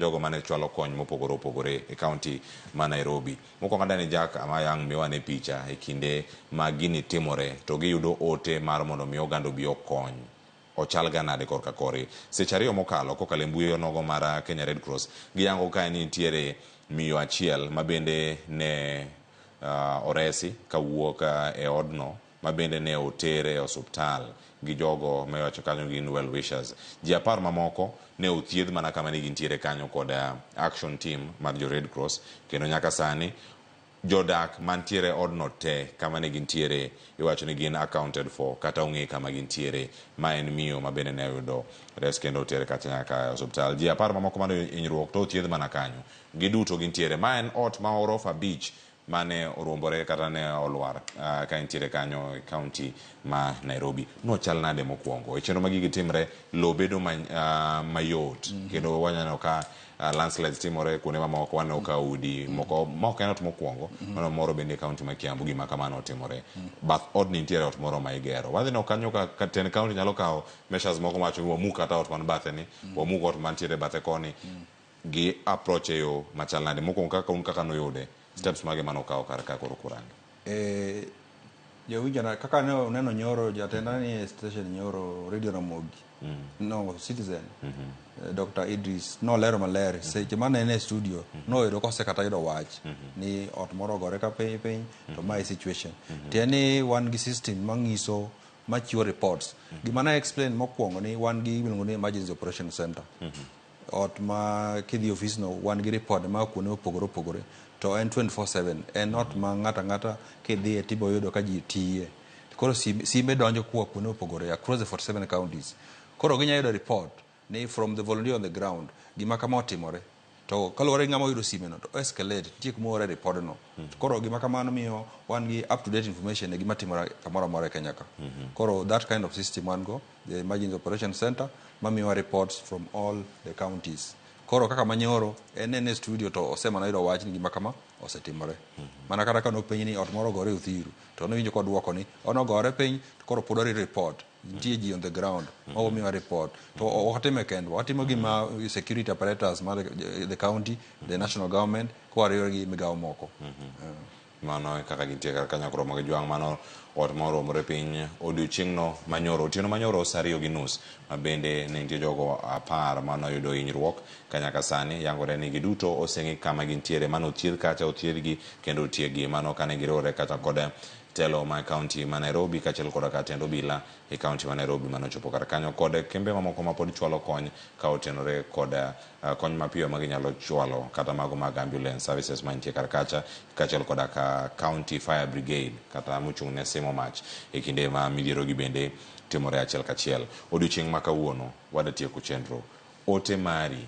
Jogo mane chwalo kony mopogore opogore e kaunti ma Nairobi. Mokwongo adani Jack Amayang miwa ne picha e kinde ma gini timore to giyudo ote mar mondo mi oganda obi okony. Ochal ga nade korka kore. Seche ariyo mokalo kokalo e mbui onogo mar Kenya Red Cross giyango kae ni nitiere miyo achiel ma bende ne oresi kawuok e odno ma bende ne oter e osuptal gi jogo ma iwacho kanyo gin well wishers. Ji 10 mamoko ne othiedh mana kama ne gintiere kanyo kod action team mar jo Red Cross kendo nyaka sani jodak mantiere odno te kama ne gintiere iwacho ni gin accounted for kata ong'e kama gintiere. Ma en miyo ma bende ne oyudo res kendo oter kacha nyaka e osuptal. Ji 10 mamoko mane hinyruok to othiedh mana kanyo. Giduto gintiere. Ma en ot ma orofa 5 mane oruombore kata ne olwar ka entiere kanyo e kaunti ma Nairobi. Nochal nade mokwongo? E chenro ma gigi timre, lowo bedo mayot kendo waneno ka landslides timore kuonde mamoko, waneno ka udi moko ma ok en ot mokwongo, waneno moro bende e kaunti ma Kiambu gima kamano otimore. Bath odni nitiere ot moro ma igero. Wadhi neno kanyo ka tend kaunti nyalo kawo measures moko mawacho ni wamuk kata ot man bathe ni, wamuk ot mantiere bathe koni. Gi approach e yo machal nade? Mokwongo kaka un kaka nuyude, steps mage mane ukawo kar ka koro kurange? Jawinjona kaka ne uneno nyoro jatenda ni e station nyoro Radio Ramogi no Citizen Dr. Idris nolero maler seche mane en e studio noyudo kose kata yudo wach ni ot moro ogore ka piny piny to mae situation tiende ni wan gi system mangiso machiwo reports. Gima ne explain mokwongo ni wan gi iluongo ni emergency operation center ot ma kidhi e ofis no wan gi report ma kuonde mopogore opogore to en 24/7 en ot ma ng'ato ang'ata kidhiye tibo yudo ka ji tiye. Koro simbe donjo koa kuonde mopogore across the 47 counties. Koro ginya yudo report ni from the volunteer on the ground gima kama otimore to kaluwore gi ng'ama oyudo sime no to escalate nitie kuma oore report no. Koro gima kamano miyo wan gi up to date information e gima timore kamoro amora e Kenya ka. Koro that kind of system wan go, the emergency operation center mamiyowa reports from all the counties. Koro kaka manyoro en en e studio to osemana yudo wach ni gima kama osetimore. Mana kata ka nopenj ni ot moro ogore Uthiru to nowinjo kodwoko ni onogore piny to koro pod warito report. Nitie ji on the ground mago miyowa report. To ok watime kendwa, watimo gi ma security apparatus mar the county, the national government kwariwore gi migawo moko. Mano e kaka gintie kar kanyo koro mag jwang' mano ot ma oromore piny odiochieng'no manyoro otieno manyoro saa 2:30 ma bende ne nitie jogo 10 mane oyudo hinyruok ka nyaka sani yangore ni giduto oseng'i kama gintiere mano othiedh kacha othiedhgi kendo otiekgi mano kane giriwore kata kod telo ma kaunti ma Nairobi kaachiel koda ka tend obila e kaunti ma Nairobi mane ochopo kar kanyo kod kembe mamoko ma pod chwalo kony ka otenore kod kony mapiyo ma ginyalo chwalo kata mago mag ambulance services mantie kar kacha kaachiel koda ka county fire brigade kata mochung' ne simo mach e kinde ma midhiero gi bende timore achiel kachiel. Odiochieng' ma kawuono wadatieko chenro. Ote mari.